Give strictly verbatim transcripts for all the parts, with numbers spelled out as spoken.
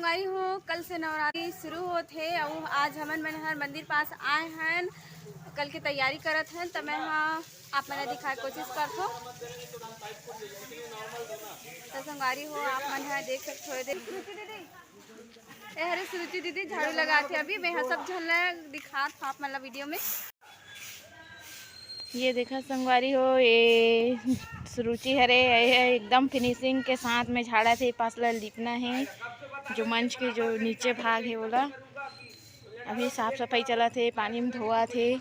संगवारी हो, कल से नवरात्रि शुरू होत हे अउ आज हमन मन हर मंदिर पास आए हन, कल के तैयारी करत हन, त मैं ह आप मन ला दिखाए कोशिश करथों। त संगवारी हो, आप मन ह देख सकत हो, ए दे-, ए हरे सुरुचि दीदी झाड़ू लगात हे। अभी मैं ह सब झन ला दिखात हूँ आप मन ला वीडियो में। ये देखा संगवारी हो, ये सुरुचि हरे, ये एकदम फिनिशिंग के साथ में झाड़त हे, पास ला लिपना हे, जो मंच के जो नीचे भाग हे ओला अभी साफ सफाई चलत हे, पानी में धोवत हे।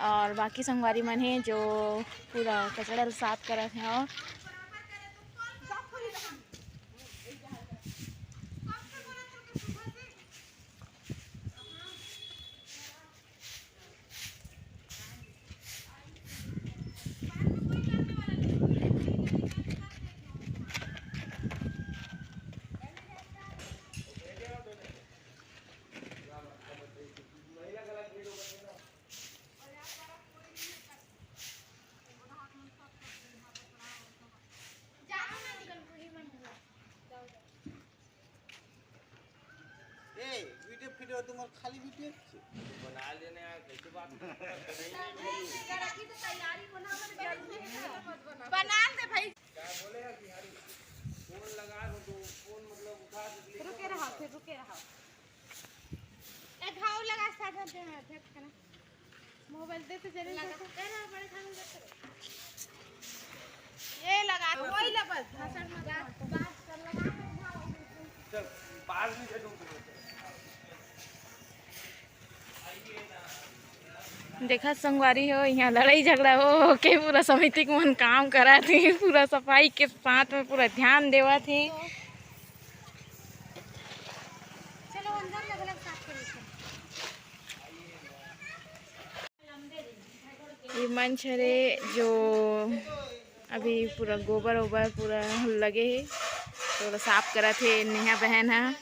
और बाकी संगवारी मन हे जो पूरा कचरा ल साफ करत हे। और ए, वीडियो फीडियो तुम्हार खाली वीडियो छे। बना लेने यार, कैसे बात करते हैं? बना दे भाई। क्या बोले यार बिहारी? फोन लगा दो तो फोन मतलब उठा दे। रुके रहा, फिर रुके रहा। ए, घाव लगा साथ में दे, हाथ, हाथ करना। मोबाइल दे तो जल्दी लगा। दे। ए, बड़े खान दे तो। ये लगा, वही लगा, बस। भाषण मत कर। चल, पास भी दे दूँ तुम्हें। देखा संगवारी हो, यहाँ लड़ाई झगड़ा हो के पूरा समिति के मन काम करत हे, पूरा सफाई के साथ में पूरा ध्यान देवत हे। चलो अंदर अलग-अलग साफ करो। ये मंच हरे जो अभी पूरा गोबर ओबर पूरा लगे हे, तो ओला साफ करत हे नेहा बहन ह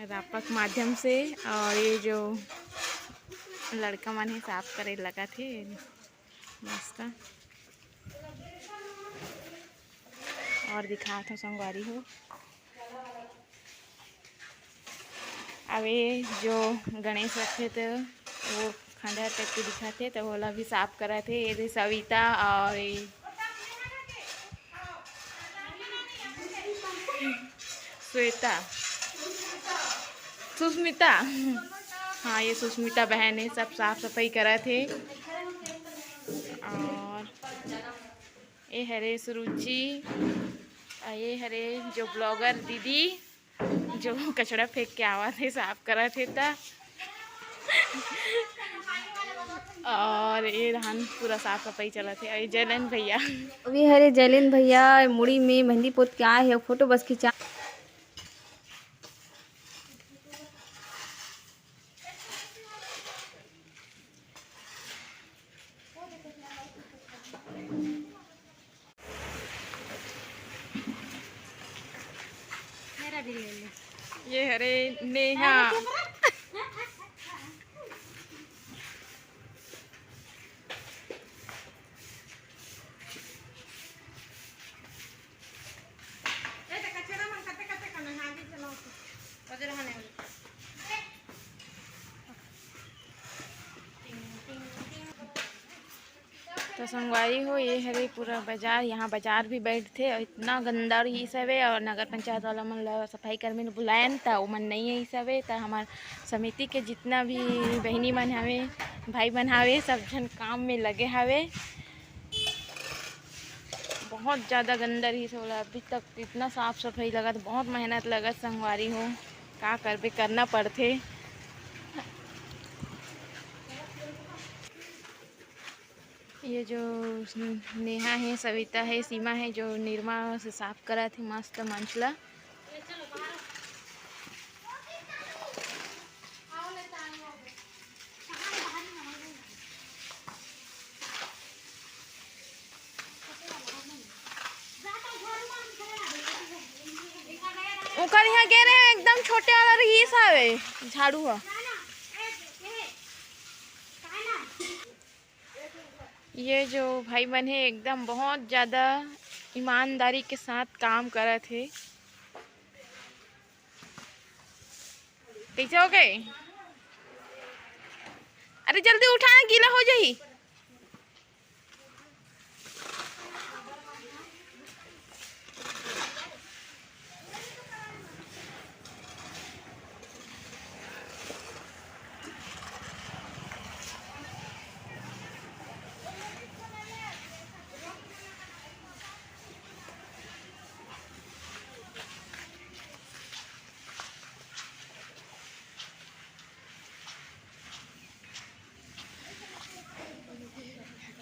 रापक माध्यम से। और ये जो लड़का मन हे साफ करे लगत हे मस्त। और दिखात हो संगवारी हो, अब ये जो गणेश रखे थे वो खंडहर टाइप के दिखत हे, तो ओला भी साफ करत हे। ये दे सविता और ये श्वेता, सुष्मिता, हाँ ये सुष्मिता बहन हे, सब साफ सफाई करत हे। और ये हरे सुरुचि, अ, ये हरे जो ब्लॉगर दीदी जो कचरा फेंक के आवत हे, साफ करत हे त। और ये रहन पूरा साफ सफाई चलत हे। अउ ये जैलेन भैया, अभी हरे जैलेन भैया मुड़ी में मेहंदी पोत के आए हे, फोटो बस खिंचा। मेरा भी ले ले। ये हरे नेहा। अरे, चुप रह। ए, तो कचरा मन कते कते करना है, आगे चलाओ तो। कचरा हने वाली। तो संगवारी हो, ये हरे पूरा बाजार। यहाँ बाजार भी बैठथे और इतना गंदा रहिस हवे और नगर पंचायत वाला मन ला सफाई कर्मी ल बुलायन, त ओमन नई आइस हवे। त हमार समिति के जितना भी बहिनी मन हवे, भाई मन हवे, सब झन काम में लगे हवे। बहुत ज़्यादा गंदा रहिस हे ओला, अभी तक इतना साफ सफाई लगत, बहुत मेहनत लगत संगवारी हो, का करबे, करना पड़थे। ये जो नेहा हे, सविता हे, सीमा हे, जो निरमा से साफ करत हे मस्त मंच ला। ओकर यहाँ गे रहे, एकदम छोटे वाला रहिस हवे झाड़ू ह। ये जो भाई मन हे, एकदम बहुत ज़्यादा ईमानदारी के साथ काम करत हे। कैसे हो गए? अरे जल्दी उठा ना, गीला हो जाही।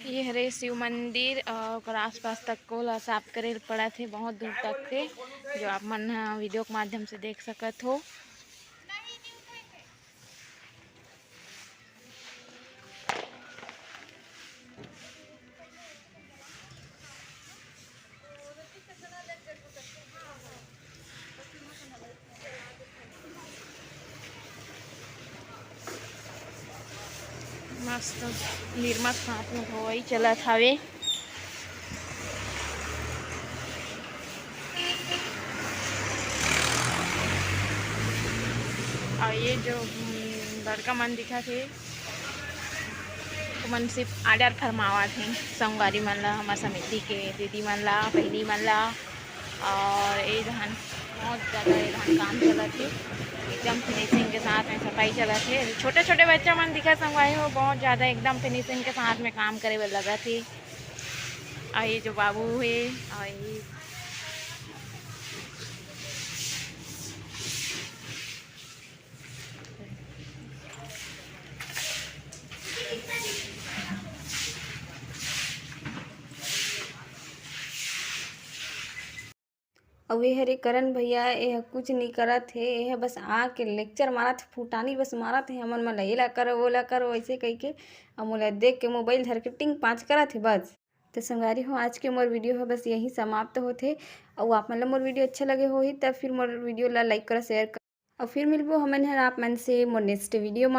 ये हरे शिव मंदिर, अ, ओकर आसपास तक को ला साफ करे ल पड़त हे, बहुत दूर तक से, जो आप मन ह वीडियो के माध्यम से देख सकत हो। मस्त निरमा के साथ में धोवई चलत हवे। और ये जो, हम्म, लड़का मन दिखत हे, ओमन सिर्फ order फरमावत हे संगवारी मन ला, हमर समिति के दीदी मन ला, बहिनी मन ला। और ये जहन बहुत ज़्यादा ये जहन काम चलत हे, एकदम finishing के साथ में सफाई चलत हे। छोटे छोटे बच्चा मन दिखत संगवारी हो, बहुत ज़्यादा एकदम finishing के साथ में काम करे बर लगत हे। और ये जो बाबू हे, और ये अउ ये हरे करण भैया, ये ह कुछ नइ करत हे, ये ह बस आके lecture मारत हे, फुटानी बस मारत हे हमन मन ल, "एला करो, ओला करो," ऐसे कहिके। अउ मोला देख के मोबाइल धर के टिंग पाँच करत हे बस। तो संगवारी हो, आज के मोर वीडियो ह बस यहीं समाप्त होथे। अउ आप मन ल मोर वीडियो अच्छा लगे होही, त फिर मोर वीडियो ला like करो, share करो। अउ फिर मिलबो हमन हर आप मन से मोर next वीडियो मा।